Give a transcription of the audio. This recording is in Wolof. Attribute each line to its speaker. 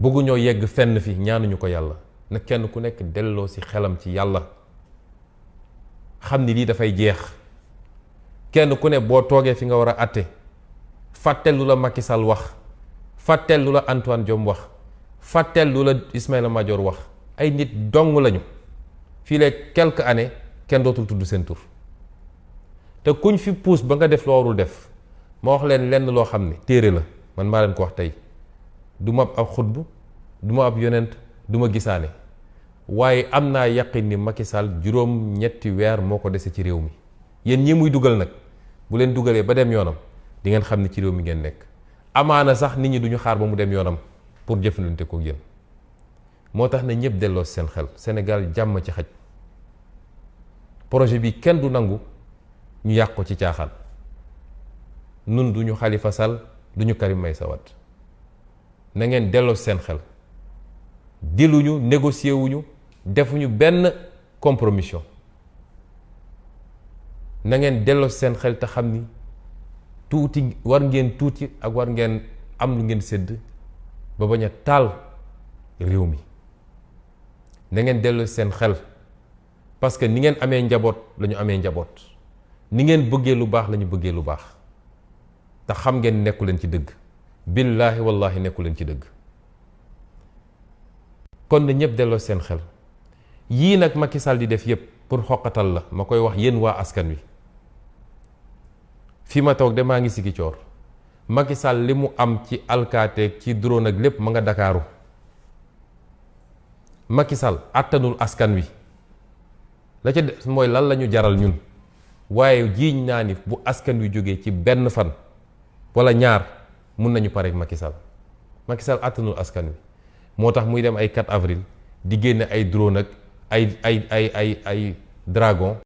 Speaker 1: bëgguñoo yegg fenn fi ñaanuñu ko yàlla na kenn ku nekk delloo ci xelam ci yàlla xam ni lii dafay jeex kenn ku ne boo toogee fi nga war a àtte fàttel lu la Macky Sall wax fàttel lu la Antoine Diome wax fàttel lu la Ismaïla Madior wax ay nit dong lañu fii les quelques années kenn dootul tudd seen tur te kuñ fi puus ba nga def loo warul def ma wax leen lenn loo xam ne téere la man maa leen ko wax tey du ma ab xutbu du ma ab yonent du ma gisaane waaye am naa yaqin ni Macky Sall juróom-ñetti weer moo ko dese ci réew mi yéen ñi muy dugal nag bu leen dugalee ba dem yoonam di ngeen xam ni ci réew mi ngeen nekk amaana sax nit ñi duñu xaar ba mu dem yoonam pour jëflante ko yéen moo tax na ñëpp delloo seen xel Sénégal jàmm ci xaj projet bi kenn du nangu ñu yàq ko ci caaxaan nun duñu Khalifa Sall duñu Karim Meïssa Wade na ngeen delloo seen xel diluñu négocier wuñu defuñu benn compromission na ngeen delloo seen xel te xam ni tuuti war ngeen tuuti ak war ngeen am lu ngeen sédd ba bañ a taal réew mi na ngeen delloo seen xel parce que ni ngeen amee njaboot la ñu amee njaboot ni ngeen bëggee lu baax la ñu bëggee lu baax te xam ngeen nekku leen ci dëgg billaahi wallaahi nekku leen ci dëgg kon na ñëpp delloo seen xel yii nag Macky Sall di def yëpp pour xoqatal la ma koy wax yéen waa askan wi fi ma toog de maa ngi sigi coor Macky Sall li mu am ci alkaateeg ci drone ak lépp ma nga Dakaaru Macky Sall àttanul askan wi la ca des mooy lan la ñu jaral ñun waaye jiiñ naa ni bu askan wi jógee ci benn fan wala ñaar mun nañu pare Macky Sall Macky Sall àttanul askan wi moo tax muy dem ay 4 avril di génne ay drone ak ay dragon